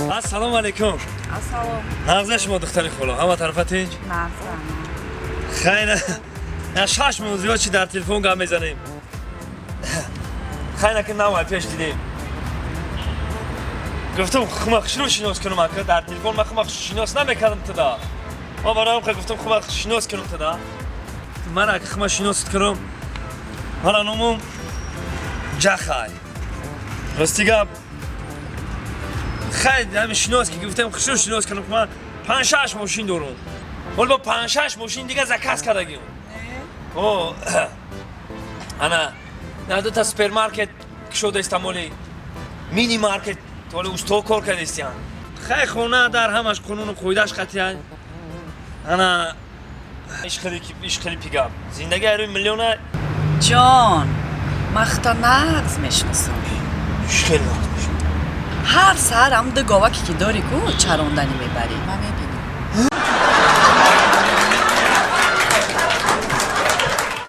Ассалому алайкум. Ассалом. Нағза шумо, духтари холо, ҳама тарафа тинҷ? Нағза. Хайна, на 6 моҳ зиёд чи дар телефон гап мезанем. Хайна, ки навай пеш дидем, гуфтам, хума хушрӯ шинос кунам. Ака, дар телефон ман хума шинос намекардам туда. Ма бароям ха гуфтам, хума шинос кунам туда. Мара ака, хума шиносат кунам. Мара номум Ҷахай. Рости гап, хай, ҳами шинос ки гуфтам, хушрӯ шинос кунам. Ман панҷ шаш мошин дорум, ҳол бо панҷ шаш мошин дига заказ кардагим. О, ана на дута супермаркет кушодаистам, оли мини маркет, оли усто кор кардистиян. Хай, хона дар ҳамаш қонуну қоидаш қатъиян. Ана ишхели пигап зиндаги айрӯи миллиона. Ҷон, ман хута нағз мешиносам. Ишхели нағз мешиносам. Ҳар саҳар ҳам ду говаке ки дорӣ ку, чаронданӣ мебарӣ, ман мебинам.